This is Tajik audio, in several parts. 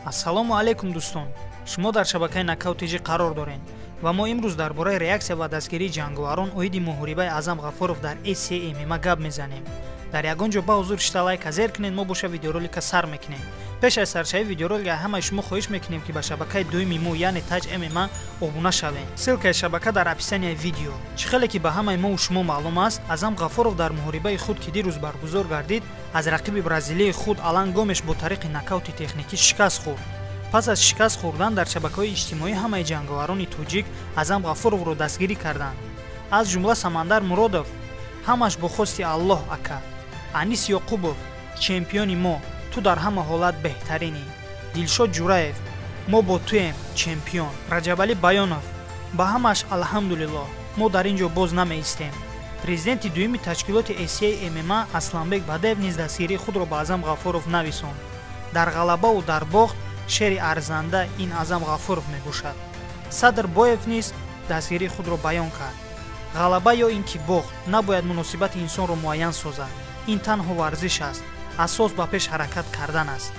Ассалому алайкум, дӯстон! Шумо дар шабакаи Нокаут ТЖ қарор доред ва мо имрӯз дар бораи реаксия ва дастгирии ҷанговарон оиди муҳорибаи Аъзам Ғафуров дар ACA ММА гап мезанем. Дар ягон ҷо ба ҳузур шита лайка зер кунед, мо боша видеоролика сар мекунем. Пеш аз саршавии видеоролика ҳамаи шумо хоҳиш мекунем, ки ба шабакаи дуюми мо, яъне Таҷ ММА, обуна шавем. Ссылкаи шабака дар описанияи видео. Чӣ хеле ки ба ҳамаи мову шумо маълум аст, Аъзам Ғафуров дар муҳорибаи худ, ки дирӯз баргузор гардид, аз рақиби бразилияи худ Алан Гомеш бо тариқи нокаути техникӣ шикаст хӯрд. Пас аз шикаст хӯрдан дар шабакаҳои иҷтимоӣ ҳамаи ҷанговарони тоҷик Аъзам Ғафуровро дастгирӣ карданд, аз ҷумла Самандар Муродов: «Ҳамаш бо хости Аллоҳ, ака». Анис Ёқубов: «Чемпиони мо, ту дар ҳама ҳолат беҳтаринӣ». Дилшод Ҷураев: «Мо бо туем, чемпион». Раҷабалӣ Баёнов: «Ба ҳамаш алҳамдулиллоҳ, мо дар ин ҷо боз намеистем». Президенти дуюми ташкилоти ACA ММА Асланбек Бадаев низ дастгирии худро ба Аъзам Ғафуров нависонд: «Дар ғалабаву дар бохт шери арзанда ин Аъзам Ғафуров мебошад». Садр Боев низ дастгирии худро баён кард: «Ғалаба ё ин ки бохт набояд муносибати инсонро муайян созад. Ин танҳо варзиш аст, асос ба пеш ҳаракат кардан аст».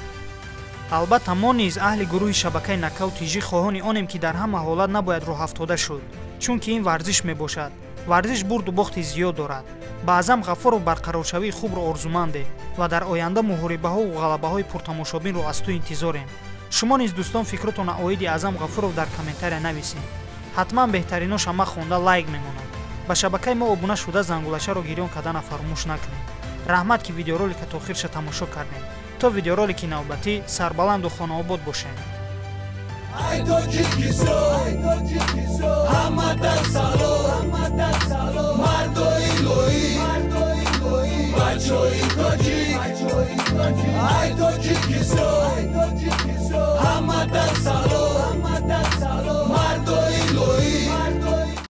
Албатта, мо низ, аҳли гурӯҳи шабакаи Нокаут ТЖ, хоҳони онем, ки дар ҳама ҳолат набояд роҳафтода шуд, чунки ин варзиш мебошад. Варзиш бурду бохти зиёд дорад. Ба Аъзам Ғафуров барқароршавии хубро орзумандем ва дар оянда муҳорибаҳову ғалабаҳои пуртамошобинро аз ту интизорем. Шумо низ, дӯстон, фикротонро оиди Аъзам Ғафуров дар комментария нависед. Ҳатман беҳтариноша ма хонда лайк мемонам. Ба шабакаи мо обуна шуда, зангулачаро гирён кардана фаромӯш накунед. Раҳмат, ки видеоролика то охирша тамошо кардем. То видеоролики навбатӣ сарбаланду хонаобод бошед. Ай Тоҷикистон, ҳамада салом, мардои лоӣ, бачои тоҷик. Ай Тоҷикистон, ҳамада.